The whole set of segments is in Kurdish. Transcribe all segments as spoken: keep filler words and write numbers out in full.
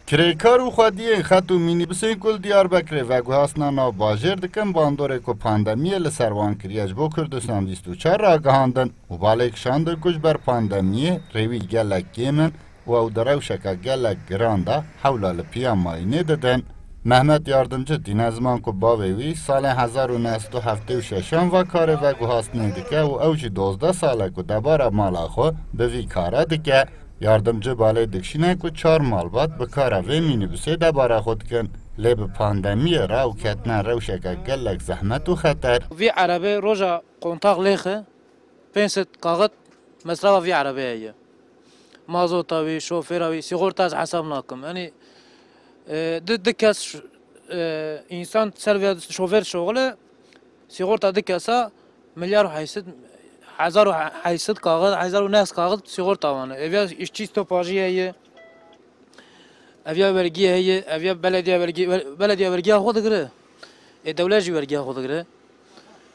Kirêkar û xwediyên xet û mînîbusên ku li Diyarbekirê veguhastina nav bajêr dikin, bandorê ku pandemiyê li ser wan kiriye ji bo Kurdistan bîst û çar ragihandin û balê kişandin ku ji ber pandemiyê rêwî gelek kêm in û ew di rewşeke gelek giran de hewla li piya mayînê didin. Mehmet Yardimci tîne ziman ku bavê wî salên hezar û neh sed û heftê û şeşan va karê veguhastinê dike û ew jî dozdeh sal e ku debara mala xwe bi vî kara dike. Yardimci balê dikişîne ku çar malbat bi kara vê mînîbusê debara xwe dikin. Lê bi pandemiyê re ew ketine rewşeke gelek zehmet û xeter. Vî erebe roja kontax lêxe, pênc sed kaxit mesrafa vî erebeyê ye. Mazota wî, şofêra wî, sîxorta ez hesab nakim. Yanî, e, di, di kes ş-, e, însan ser vê şofêr şoxile, sîxorta di kesa milyar û heyşt sed, hezar û heyşt sed kaxit, hezar û neh sed kaxit sîxorta wan e. Ev ya îşçî stopajî heye. Ev ya vergî heye, ev ya belediye vergî, be-, belediye vergiya xwe digire. Ê dewlet jî vergiya xwe digire.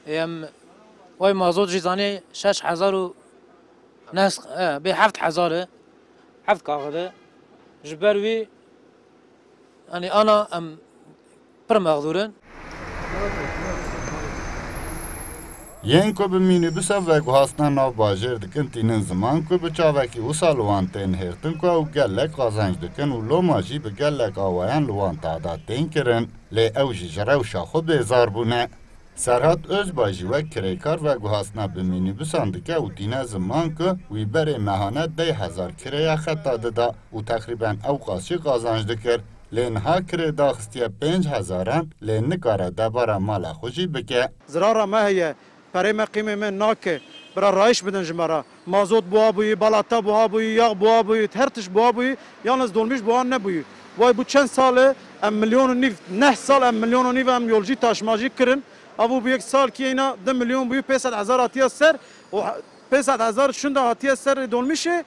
Ê em, vay mazot jî zanê şeş hezar û nes, e, bê heft hezar e. Heft kaxit e. Ji ber wî, yanî ana em pir mexdûr in. Yên ku bi mînîbusa veguhastina nav bajêr dikin, tînin ziman ku bi çavekî wisa li wan tên hêrtin ku ew gelek qazanc dikin û loma jî bi gelek awayan li wan tada tên kirin. Lê ew jî ji rewşa xwe bêzar bûne. Serhat Özbay jî wek kirêkar veguhastina bi mînîbusan dike û tîne ziman ku wî berê mehane deh hezar kirêya xeta dida û teqrîben ew qas jî qazanc dikir. Lê niha kirê daxistiye pênc hezaran, lê nikare debara mala xwe jî bike. Zirara me heye, perê me qîmê me nake. Bira rayiş bidin ji me re. Mazot buha bûyî, balata buha bûyî, yax buha bûyî, her tişt buha bûyî. Yalnız dolmîş buha nebûyî. Vay bu çend sal e, em milyon û nîv, neh sal em milyon û nîv em yolcî taşmacî kirin. Ev bû yek sal kî eyna di milyon bûyî, pênc sed hezar hatiye ser. O pênc sed hezar şunda hatiye ser dolmîşê.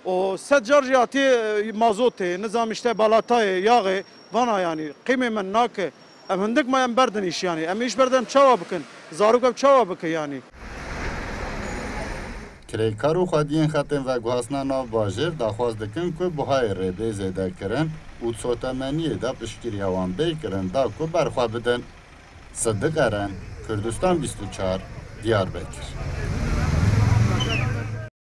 O sed car jî hatiye, e, mazotê, nizam işte balatayê, yaxê, vana yanî, qîmê me nake. Em hindik me em berdin îş yanî. Em îş berdin em çawa bikin? Zarok ev çawa bike yanî? Kirêkar û xwediyên xetên veguhastina nav bajêr daxwaz dikin ku buhayê rê bê zêdekirin û sotemeniyê de piştgiriya wan bê kirin da ku berxwe bidin. Sidik Eren, Kurdistan bîst û çar, Diyarbekir.